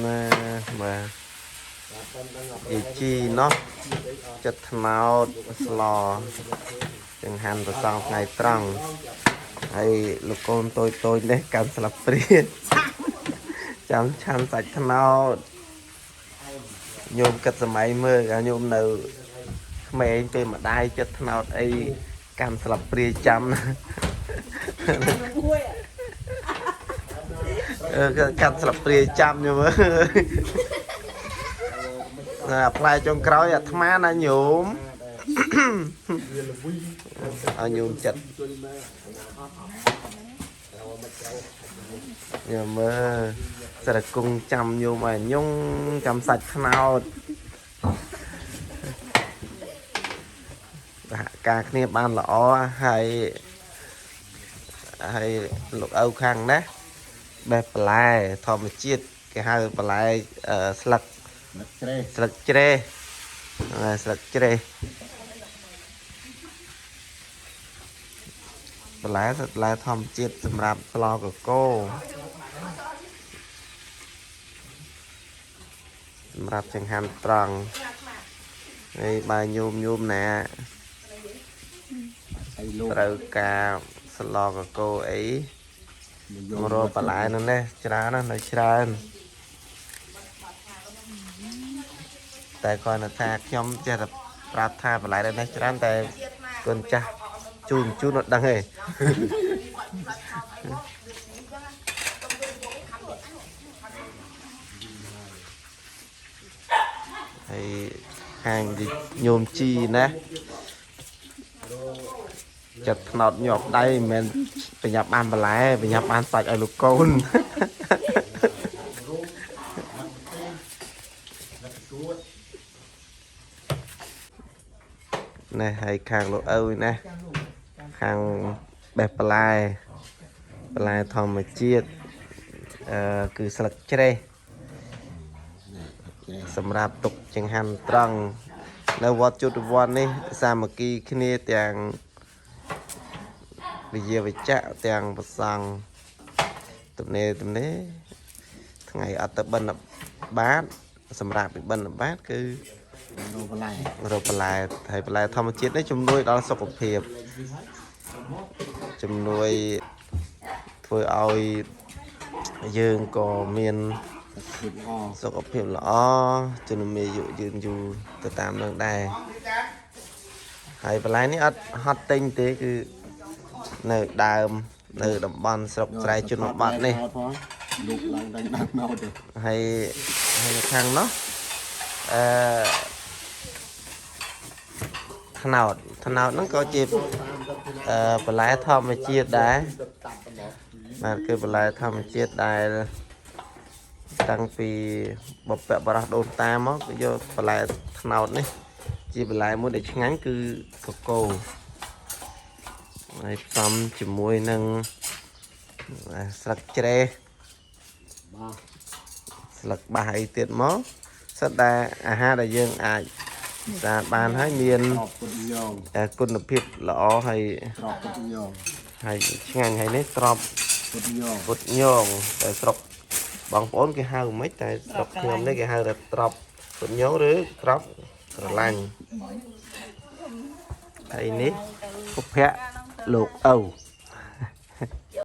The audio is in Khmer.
ណាបាទយាយជីណោះចិត្តត្នោតស្លចង្ហាន់ប្រសងថ្ងៃត្រង់ហើយលោកកូនតូចតូចនេះកាន់ស្លាបព្រាចាំឆាន់សាច់ត្នោតញោមគិតសម័យមើលកាលញោមនៅក្មេងពេលម្ដាយចិត្តត្នោតអីកាន់ស្លាបព្រាចាំណា មួយ អឺកាត់ស្លាបព្រាចាំញោមអើយណាផ្លែចុងក្រោយអាត្មាណាញោមឲ្យញោមចិត្តញោមមើលសារគង់ចាំញោមឲ្យញងចាំសាច់ខ្នោតសហការគ្នាបានល្អហើយហើយលោកឪខាងណា បេះបន្លែធម្មជាតិគេហៅបន្លែអឺស្លឹក ច្រេះ ស្លឹកជ្រេះហ្នឹងហើយស្លឹកជ្រេះបន្លែស្លឹកបន្លែធម្មជាតិសម្រាប់ស្លកកូសម្រាប់ចង្ហាន់ត្រង់ហើយបើញោមញោមណា ហើយលោក ត្រូវការស្លកកូអីមករកបន្លែនោះនេះច្រើនណាស់នៅច្រើន តែគាត់នៅថាខ្ញុំចេះតែប្រាប់ថាបន្លែនៅនេះច្រើនតែកូនចាស់ជូនជូនអត់ដឹងទេហើយហាងញោមជីណាចិត្តថ្នោតញាប់ដៃមិនមែនប្រញាប់បានបន្លែប្រញាប់បានសាច់ឲ្យលោកកូន នេះហើយខាងលោកឪណាខាងបេះបន្លែបន្លែធម្មជាតិអឺគឺស្លឹកជ្រេះសម្រាប់ទុកចង្ហាន់ត្រង់នៅវត្តជុតវ័ននេះសាមគ្គីគ្នាទាំងវិយាវិជ្ជៈទាំងប្រសង់ទំនេរទំនេរថ្ងៃអត់ទៅបិណ្ឌបាតសម្រាប់ពីបិណ្ឌបាតគឺ រកបន្លែ រកបន្លែហើយបន្លែធម្មជាតិនេះជំនួយដល់សុខភាពជំនួយធ្វើឲ្យយើងក៏មាន ភាពល្អ សុខភាពល្អជំនឿអាយុយឺនយូរទៅតាមនឹងដែរហើយបន្លែនេះអត់ហត់ទិញទេគឺនៅដើមនៅតំបន់ស្រុកស្រែជនបទនេះ ផងលោកឡើងដល់ដើមមកទៅ ហើយហើយនៅខាងនោះអឺថ្នោតថ្នោតហ្នឹងក៏ជាអឺបន្លែធម្មជាតិដែរបាទគឺបន្លែធម្មជាតិដែលតាំងពីបុព្វបុរសដូនតាមកគឺយកបន្លែថ្នោតនេះ ជាបន្លែមួយដែលឆ្ងាញ់គឺកកូហើយផ្សំជាមួយនឹងស្លឹកជ្រេះ បាទ ស្លឹកបាសអីទៀតមកសិតតែអាហារដែលយើងអាចសាបានហើយមាន ត្រប់ពុតញង តែគុណភាពល្អហើយ ត្រប់ពុតញង ហើយឆ្ងាញ់ហើយនេះត្រប់ ពុតញង ពុតញងតែស្រុកបងប្អូនគេហៅមិនតែស្រុកខ្ញុំនេះគេហៅថាត្រប់ពុតញងឬត្រប់ស្រឡាញ់ហើយនេះភពៈលោកឪ